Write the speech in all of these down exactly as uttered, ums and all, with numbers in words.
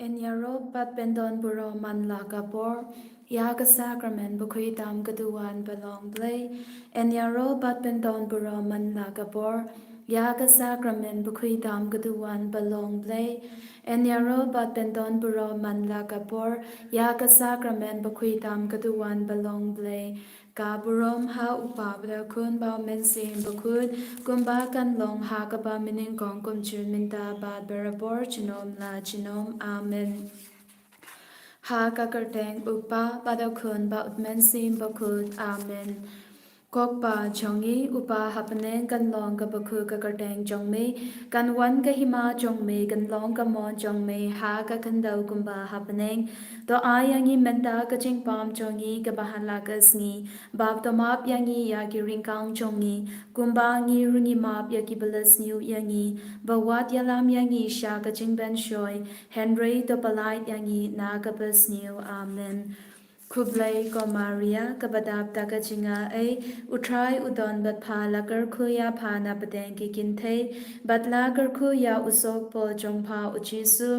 Yn ïaroh bad pyndon burom man la ka por ïa ka sakramen bakhuid tam ka duwan ba long Blei. Yn ïaroh bad pyndon burom man la ka por ïa ka sakramen bakhuid tam ka duwan ba long Blei. Yn ïaroh bad pyndon burom man la ka por ïa ka sakramen bakhuid tam ka duwan ba long Blei. Ka burom ha u Kpa bad u Khun bad u Mynsiem Bakhuid, kumba kan long ha kaba mynnyngkong, kumjuh mynta bad barabor, junom la junom. Amen. Ha ka kyrteng u Kpa bad u Khun bad u Mynsiem Bakhuid. Amen. Ko Kpa jong ngi uba ha bneng, kan long kaba khuid ka kyrteng jong me, kan wan ka hima jong me, kan long ka mon jong me ha ka khyndew kumba ha bneng. To ai ïa ngi mynta ka jingpam jong ngi kaba ha la ka sngi, bad to map ïa ngi ïa ki ryngkang jong ngi, kumba ngi ruh ngi map ïa kiba la sniew ïa ngi, bad wat ïalam ïa ngi sha ka jingpynshoi, hynrei to pyllait ïa ngi na kaba sniew. Amen. Khublei ko Maria, kaba dap da ka jingaiei, u Trai u don bad pha, la kyrkhu ïa pha na pdeng ki kynthei, bad la kyrkhu ïa u sohkpoh jong pha u Jisu.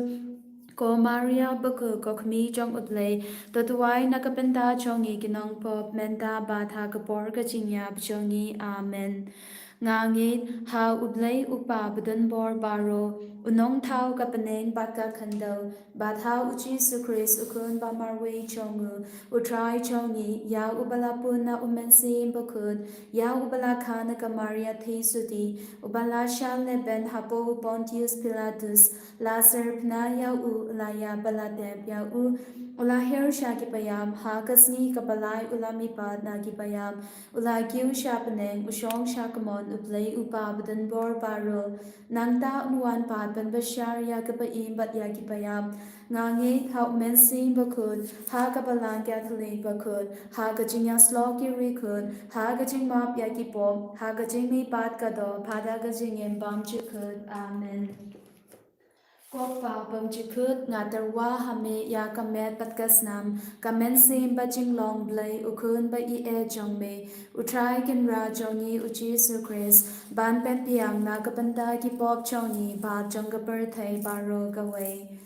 Ko Maria bakhuid, ko Kmie jong u Blei, to duwai na ka bynta jong ngi ki nongpop, mynta bad ha ka por ka jingïap jong ngi. Amen. Nga ngeit ha u Blei u Kpa badonbor baroh, u nongthaw ka bneng bad ka khyndew, bad ha u Jisu Khrist u Khun ba marwei jong u, u Trai jong ngi, ïa uba la pun na u Mynsiem Bakhuid, ïa uba la kha na ka Maria Theisotti, uba la shah lehbeiñ hapoh u Pontius Pilatus, la syrphna ïa u, u la ïap bad la tep ïa u, u la hiar sha ki païam, ha ka sngi kaba lai u la mihpat na ki païam, u la kiew sha bneng, u shong sha kamon u Blei u Kpa badonbor baroh. Nangta un wan pat ban bishar ïa kiba im bad ïa ki païam. Nga ngeit ha u Mynsiem Bakhuid, ha ka Balang Katholik bakhuid, ha ka jingïasyllok ki riewkhuid, ha ka jingmap ïa ki pop, ha ka jingmihpat ka doh, bad ha ka jingim bymjukut. Amen. Ko Kpa bymjukut, nga tyrwa ha me ïa ka met bad ka snam, ka mynsiem bad jinglong Blei, u Khun ba ïeit jong me, u Trai Kynrad jong ngi u Jisu Khrist, ban pynbiang na ka bynta ki pop jong ngi bad jong ka pyrthei baroh kawei.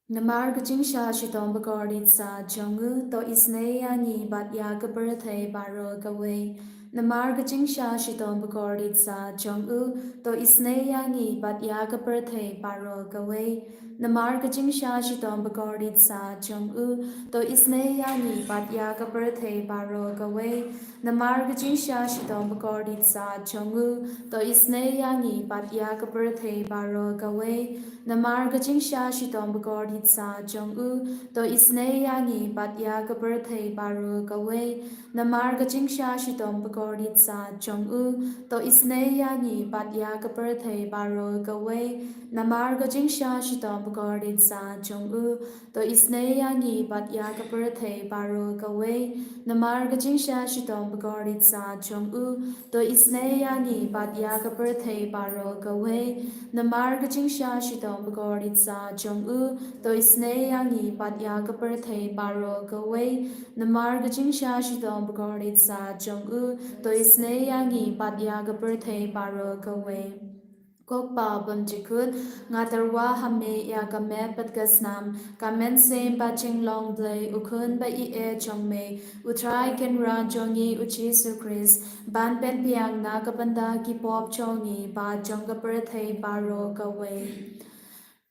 Namar ka jingshah shitom bakordit sah jong u, to isynei ïa ngi bad ïa ka pyrthei baroh kawei. Namar ka jingshah shitom bakordit sah jong u, to isynei ïa ngi bad ïa ka pyrthei baroh kawei. Namar ka jingshah shitom bakordit sah jong u, to isynei ïa ngi bad ïa ka pyrthei baroh kawei. Namar ka jingshah shitom bakordit sah jong u, to isynei ïa ngi bad ïa ka pyrthei baroh kawei. Namar ka jingshah shitom bakordit sah jong u, to isynei ïa ngi bad ïa ka pyrthei baroh kawei. Namar ka jingshah shitom bakordit sah jong u, to isynei ïa ngi bad ïa ka pyrthei baroh kawei. Namar ka jingshah shitom bakordit sah jong u, to isynei ïa ngi bad ïa ka pyrthei baroh kawei. Namar ka jingshah shitom bakordit sah jong u, to isynei ïa ngi bad ïa ka pyrthei baroh kawei. Namar ka jingshah shitom bakordit sah jong u, to isynei ïa ngi bad ïa ka pyrthei baroh kawei. Namar ka jingshah shitom bakordit sah jong u, to isynei ïa ngi bad ïa ka pyrthei baroh kawei. Ko Kpa bymjukut, nga tyrwa ha me ïa ka met bad ka snam, ka mynsiem bad jinglong Blei, u Khun ba ïeit jong me, u Trai Kynrad jong ngi u Jisu Khrist, ban pynbiang na ka bynta ki pop jong ngi bad jong ka pyrthei baroh kawei.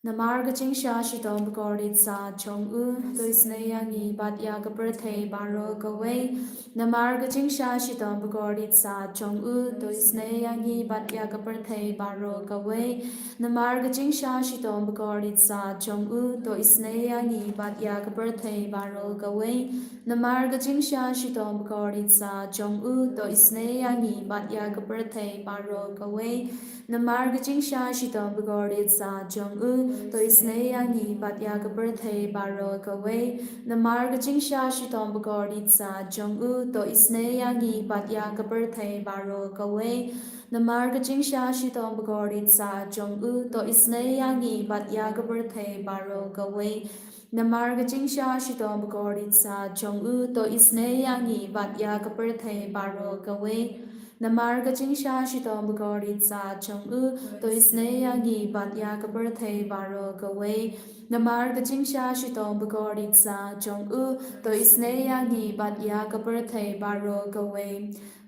Namar ka jingshah shitom bakordit sah jong u, to isynei ïa ngi bad ïa ka pyrthei baroh kawei. Namar ka jingshah shitom bakordit sah jong u, to isynei ïa ngi bad ïa ka pyrthei baroh kawei. Namar ka jingshah shitom bakordit sah jong u, to isynei ïa ngi bad ïa ka pyrthei baroh kawei. Namar ka jingshah shitom bakordit sah jong u, to isynei ïa ngi bad ïa ka pyrthei baroh kawei. Namar ka jingshah shitom bakordit sah jong u, to isynei ïa ngi bad ïa ka pyrthei baroh kawei. Namar ka jingshah shitom bakordit sah jong u, to isynei ïa ngi bad ïa ka pyrthei baroh kawei. Namar ka jingshah shitom bakordit sah jong u, to isynei ïa ngi bad ïa ka pyrthei baroh kawei. Namar ka jingshah shitom bakordit sah jong u, to isynei ïa ngi bad ïa ka pyrthei baroh kawei. Namar ka jingshah shitom bakordit sah jong u, to isynei ïa ngi bad ïa ka pyrthei baroh kawei. Namar ka jingshah shitom bakordit sah jong u, to isynei ïa ngi bad ïa ka pyrthei baroh kawei.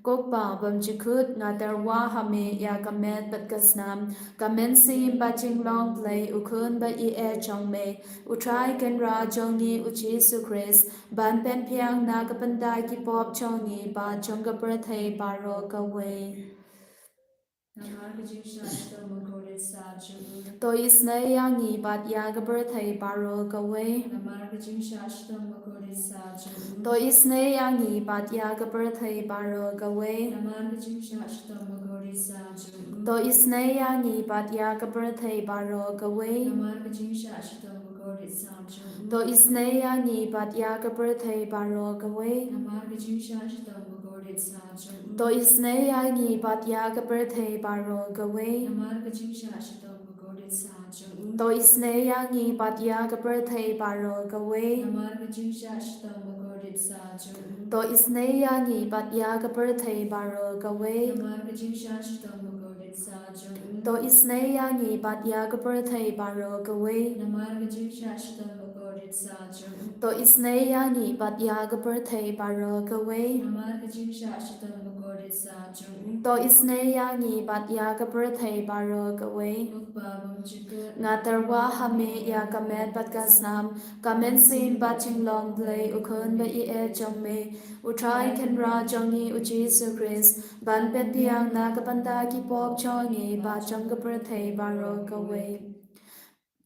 Ko Kpa bymjukut, nga tyrwa ha me ïa ka met bad ka snam, ka mynsiem bad jinglong Blei u Khun ba ïeit jong me, U Trai Kynrad jong ngi U Jisu Khrist, ban pynbiang na ka bynta ki pop jong ngi bad jong ka pyrthei baroh kawei. Namar ka jingshah shitom bakordit sah jong u, to isynei ïa ngi bad ïa ka pyrthei baroh kawei. Namar ka jingshah shitom bakordit sah jong u, to isynei ïa ngi bad ïa ka pyrthei baroh kawei. Namar ka jingshah shitom bakordit sah jong u, to isynei ïa ngi bad ïa ka pyrthei baroh kawei. Namar ka jingshah shitom bakordit sah jong u, to isynei ïa ngi bad ïa ka pyrthei baroh kawei. Namar ka jingshah shitom bakordit sah jong u, to isynei ïa ngi bad ïa ka pyrthei baroh kawei. Namar ka jingshah shitom bakordit sah jong u, to isynei ïa ngi bad ïa ka pyrthei baroh kawei. Namar ka jingshah shitom bakordit sah jong u, to isynei ïa ngi bad ïa ka pyrthei baroh kawei. Namar ka jingshah shitom bakordit sah jong u, to isynei ïa ngi bad ïa ka pyrthei baroh kawei. Namar ka jingshah shitom bakordit sah jong u, to isynei ïa ngi bad ïa ka pyrthei baroh kawei. Namar ka jingshah shitom bakordit sah jong u, to isynei ïa ngi bad ïa ka pyrthei baroh kawei. Ko Kpa bymjukut, nga tyrwa ha me ïa ka met bad ka snam, ka mynsiem bad jinglong Blei u Khun ba ïeit jong me, U Trai Kynrad jong ngi U Jisu Khrist, ban pynbiang na ka bynta ki pop jong ngi bad jong ka pyrthei baroh kawei.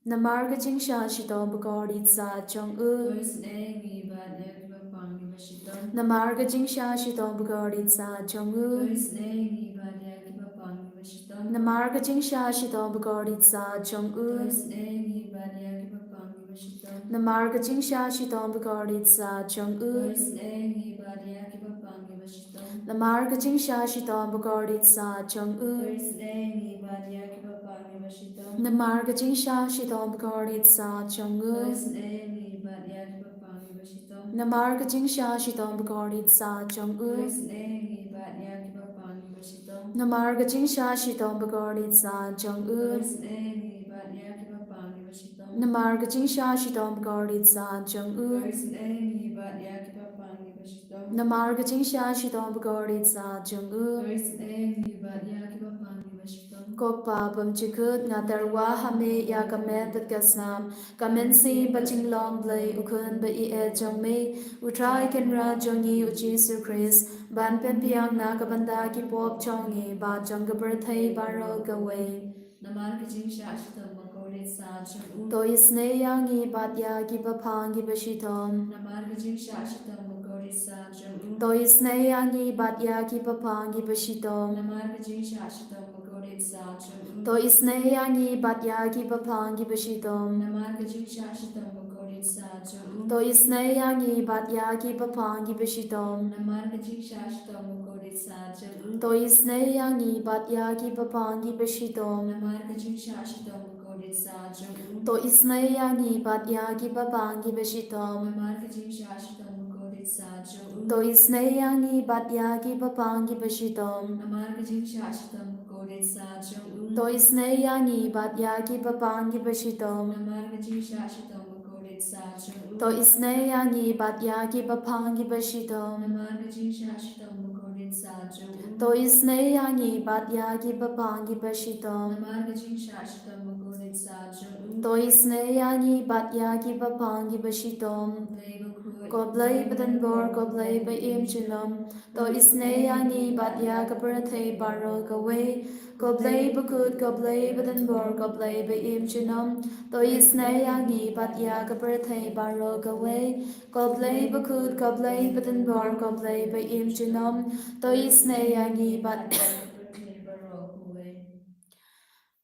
Namar ka jingshah shitom bakordit sah jong u, to isynei ïa ngi bad ïa kiba pang kiba shitom. Namar ka jingshah shitom bakordit sah jong u, to isynei ïa ngi bad ïa kiba pang kiba shitom. Namar ka jingshah shitom bakordit sah jong u, to isynei ïa ngi bad ïa kiba pang kiba shitom. Namar ka jingshah shitom bakordit sah jong u, to isynei ïa ngi bad ïa kiba pang kiba shitom. Namar ka jingshah shitom bakordit sah jong u, to isynei ïa ngi bad ïa kiba pang kiba shitom. Namar ka jingshah shitom bakordit sah jong u, to isynei ïa ngi bad ïa kiba pang kiba shitom. Namar ka jingshah shitom bakordit sah jong u, to isynei ïa ngi bad ïa kiba pang kiba shitom. Namar ka jingshah shitom bakordit sah jong u, to isynei ïa ngi bad ïa kiba pang kiba shitom. Namar ka jingshah shitom bakordit sah jong u, to isynei ïa ngi bad ïa kiba pang kiba shitom. Namar ka jingshah shitom bakordit sah jong u, to isynei ïa ngi bad ïa kiba pang kiba shitom. Ko Kpa bymjukut, nga tyrwa ha me ïa ka met bad ka snam, ka mynsiem bad jinglong Blei u Khun ba ïeit jong me, U Trai Kynrad jong ngi U Jisu Khrist, ban pynbiang na ka bynta ki pop jong ngi bad jong ka pyrthei baroh kawei. Namar ka jingshah shitom bakordit sah jong u, to isynei ïa ngi bad ïa kiba pang kiba shitom. Namar ka jingshah shitom bakordit sah jong u, to isynei ïa ngi bad ïa kiba pang kiba shitom. Namar ka jingshah shitom bakordit sah jong u, to isynei ïa ngi bad ïa kiba pang kiba shitom. Namar ka jingshah shitom bakordit sah jong u, to isynei ïa ngi bad ïa kiba pang kiba shitom. Namar ka jingshah shitom bakordit sah jong u, to isynei ïa ngi bad ïa kiba pang kiba shitom. Namar ka jingshah shitom bakordit sah jong u, to isynei ïa ngi bad ïa kiba pang kiba shitom. Namar ka jingshah shitom bakordit sah jong u, to isynei ïa ngi bad ïa kiba pang kiba shitom. Namar ka jingshah shitom bakordit sah jong u, to isynei ïa ngi bad ïa kiba pang kiba shitom. Namar ka jingshah shitom bakordit sah jong u, to isynei ïa ngi bad ïa kiba pang kiba shitom. Namar ka jingshah shitom bakordit sah jong u, to isynei ïa ngi bad ïa kiba pang kiba shitom. Namar ka jingshah shitom bakordit sah jong u, to isynei ïa ngi bad ïa kiba pang kiba shitom. Blei bakhuid, ko Blei badonbor, ko Blei ba im junom, to isynei ïa ngi bad ïa ka pyrthei baroh kawei. Ko Blei bakhuid, ko Blei badonbor, ko Blei ba im junom, to isynei ïa ngi bad ïa ka pyrthei baroh kawei. Ko Blei bakhuid, ko Blei badonbor, ko Blei ba im junom, to isynei ïa ngi bad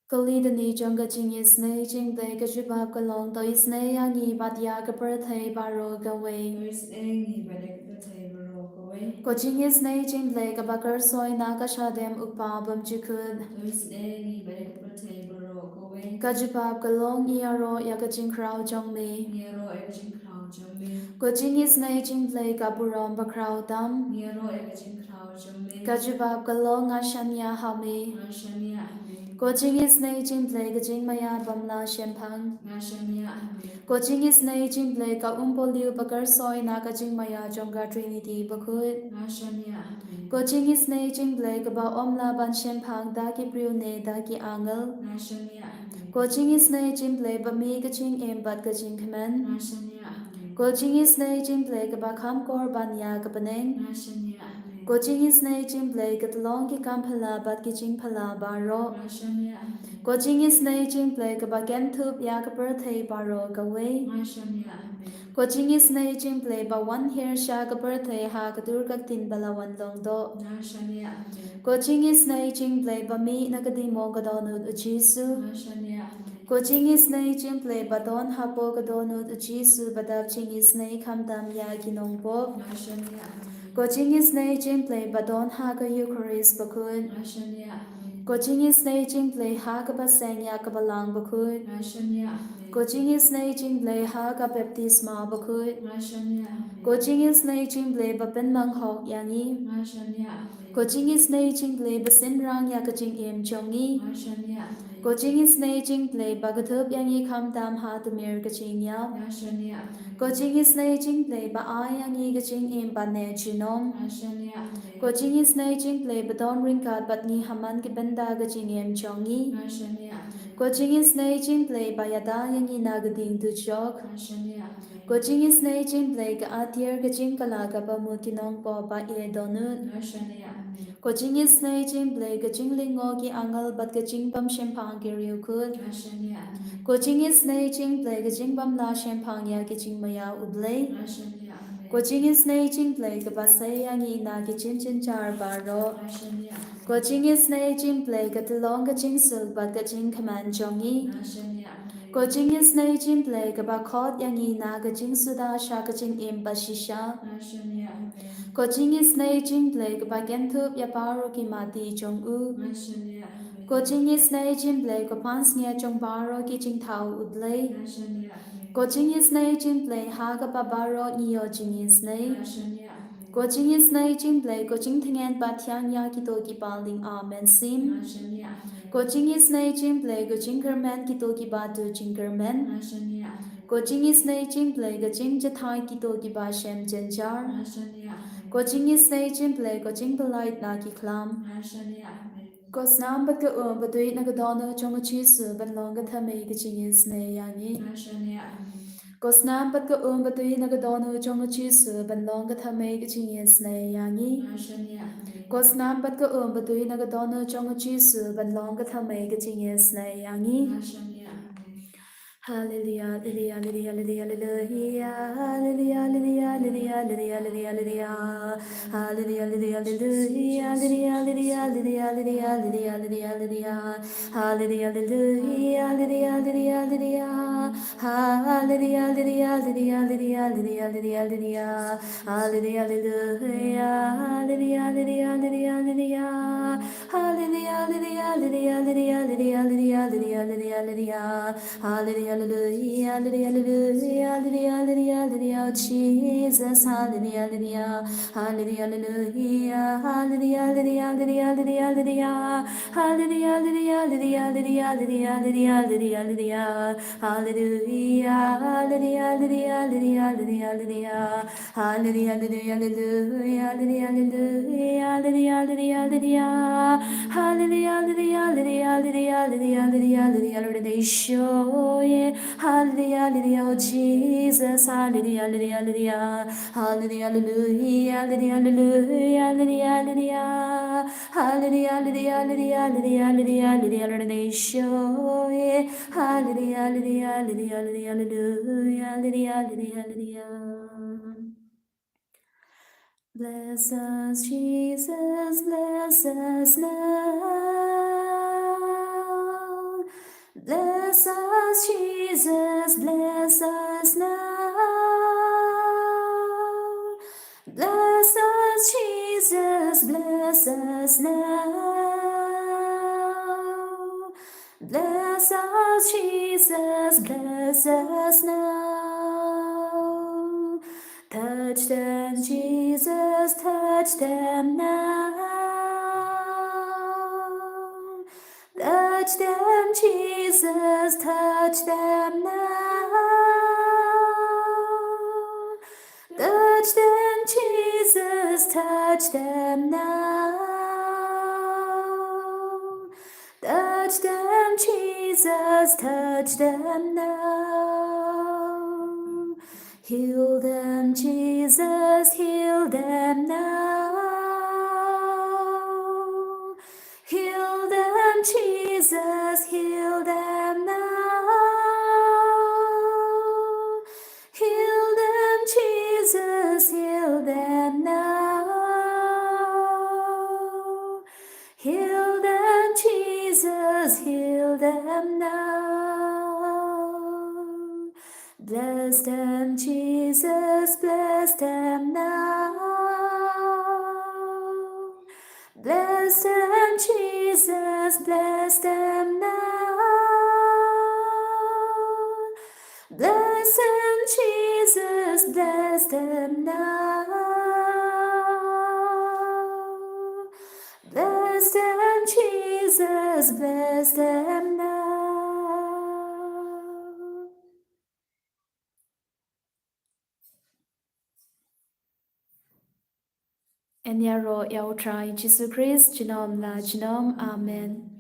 Kali dani jong ka jingisynei jingblei ka jubab ka long, to isynei ïa ngi bad ïa ka pyrthei baroh kawei. To isynei ïa ngi bad ïa ka pyrthei baroh kawei. Ko jingisynei jingblei kaba kyrsoi na ka shadem u Kpa bymjukut. To isynei ïa ngi bad ïa ka pyrthei baroh kawei. Ka jubab ka long, ïaroh ïa ka jingkhraw jong me. Ïaroh ïa ka jingkhraw jong me. Ko jingisynei jingblei ka burom bakhraw tam. Ïaroh ïa ka jingkhraw Ka jubab ka long, nga shaniah ha me. Ko jingisynei jong U Blei ka jingmaïa bym lah shemphang. Ko jingisynei jong U Blei ka umpohliew ba kyrsoi na ka jingmaïa jong ka Trinity bakhuid. Ko jingisynei jong U Blei kaba ym lah ban shemphang da ki briew ne da ki angel. Ko jingisynei jong U Blei ba mih ka jingim bad ka jingkmen. Ko jingisynei jong U Blei kaba kham kor ban ïa ka bneng. Ko jingisynei jong U Blei ka tyllong ki kam phylla bad ki jingphylla baroh. Ko jingisynei jong U Blei kaba kynthup ïa ka pyrthei baroh kawei. Ko jingisynei jong U Blei ba wan hiar sha ka pyrthei ha ka dur ka ktien ba la wan long doh. Ko jingisynei jong U Blei ba mih na ka ding mong ka dohnud u Jisu. Ko jingisynei jong U Blei ba don hapoh ka dohnud u Jisu ba dap jingisynei khamtam ïa ki nongpop. Ko jingisynei jong U Blei ba don ha ka Eucharist bakhuid. Ko jingisynei jong U Blei ha kaba seng ïa ka Balang bakhuid. Ko jingisynei jong U Blei ha ka baptisma bakhuid. Ko jingisynei jong U Blei ba pynmang hok ïa ngi. Ko jingisynei jong U Blei ba synran ïa ka jingim jong ngi. Ko jingisynei jong U Blei ba kdup ïa ngi khamtam ha tmier ka jingïap. Ko jingisynei jong U Blei ba ai ïa ngi ka jingim bad ne junom. Ko jingisynei jong U Blei ba don ryngkat bad ngi ha man ki bynta ka jingim jong ngi. Ko jingisynei jong U Blei ba ïada ïa ngi na ka ding dujok. Ko jingisynei jong U Blei ka atiar ka jingkylla kaba mut ki nongpop ba ïeit dohnud. Ko jingisynei jong U Blei ka jinglyngngoh ki angel bad ka jingbym shemphang ki riewkhuid. Ko jingisynei jong U Blei ka jingbym lah shemphang ïa ki jingmaïa U Blei. Ko jingisynei jong U Blei kaba sei ïa ngi na ki jingtynjar baroh. Ko jingisynei jong U Blei ka tyllong ka jingsuk bad ka jingkmen jong ngi. Ko jingisynei jong U Blei kaba khot ïa ngi na ka jingsuda sha ka jingim ba shisha. Ko jingisynei jong U Blei kaba kynthup ïa baroh ki mati jong u. Ko jingisynei jong U Blei ko pansngiat jong baroh ki jingthaw U Blei. Ko jingisynei jong U Blei ha kaba baroh ngi ïoh jingisynei. Ko jingisynei jong U Blei ko jingtngen ba thiang ïa kito kiba ling mynsiem. Ko jingisynei jong U Blei ko jingkyrmen kito kiba duh jingkyrmen. Ko jingisynei jong U Blei ko jingjahthait kito kiba shem jynjar. Ko jingisynei jong U Blei ko jingpyllait na ki khlam. Ko snam bad ka um ba tuid na ka dohnud jong u Jisu ban long ka thymmei ka jingisynei ïa ngi. Ko snam bad ka um ba tuid na ka dohnud jong u Jisu ban long ka thymmei ka jingisynei ïa ngi. Ko snam bad ka um ba tuid na ka dohnud jong u Jisu ban long ka thymmei ka jingisynei ïa ngi. Hallelujah, hallelujah, hallelujah, hallelujah. Hallelujah, hallelujah, hallelujah, hallelujah, hallelujah. Hallelujah, hallelujah, hallelujah, hallelujah, hallelujah, hallelujah, hallelujah, hallelujah. Hallelujah, hallelujah, hallelujah, hallelujah, hallelujah. Hallelujah, hallelujah, hallelujah, hallelujah, hallelujah, hallelujah. Hallelujah, hallelujah, hallelujah, hallelujah, hallelujah, hallelujah. Hallelujah, hallelujah, hallelujah, hallelujah, hallelujah, hallelujah, hallelujah. Hallelujah, hallelujah, hallelujah, hallelujah, hallelujah, hallelujah, hallelujah, Jesus, hallelujah, hallelujah. Hallelujah, hallelujah, hallelujah, hallelujah, hallelujah, hallelujah. Hallelujah, hallelujah, hallelujah, hallelujah, hallelujah, hallelujah, hallelujah. Hallelujah, hallelujah, hallelujah, hallelujah, hallelujah. Hallelujah, hallelujah, hallelujah, hallelujah, hallelujah, hallelujah, hallelujah. Hallelujah, hallelujah, hallelujah, hallelujah, hallelujah, hallelujah, hallelujah, hallelujah, hallelujah, hallelujah, oh Jesus, hallelujah, hallelujah, hallelujah. Hallelujah, hallelujah, hallelujah, hallelujah, hallelujah, hallelujah. Hallelujah, hallelujah, hallelujah, hallelujah, hallelujah, hallelujah, hallelujah, hallelujah, oh yeah. Hallelujah, hallelujah, hallelujah, hallelujah, hallelujah, hallelujah, hallelujah, hallelujah. Bless us, Jesus, bless us now. Bless us, Jesus, bless us now. Bless us, Jesus, bless us now. Bless us, Jesus, bless us now. Touch them, Jesus, touch Touch them now. Touch them, Jesus, touch them now. Touch them, Jesus, touch them now. Touch them, Jesus, touch them now. Heal them, Jesus, heal them now. Heal them, Jesus, heal them now. Heal them, Jesus, heal them now. Heal them, Jesus, heal them now. Bless them, Jesus, bless them now. Bless them, Jesus, bless them now. Bless them, Jesus, bless them now. Bless them, Jesus, bless them now. Yn ïaroh ïa U Trai Jisu Khrist junom la junom. Amen.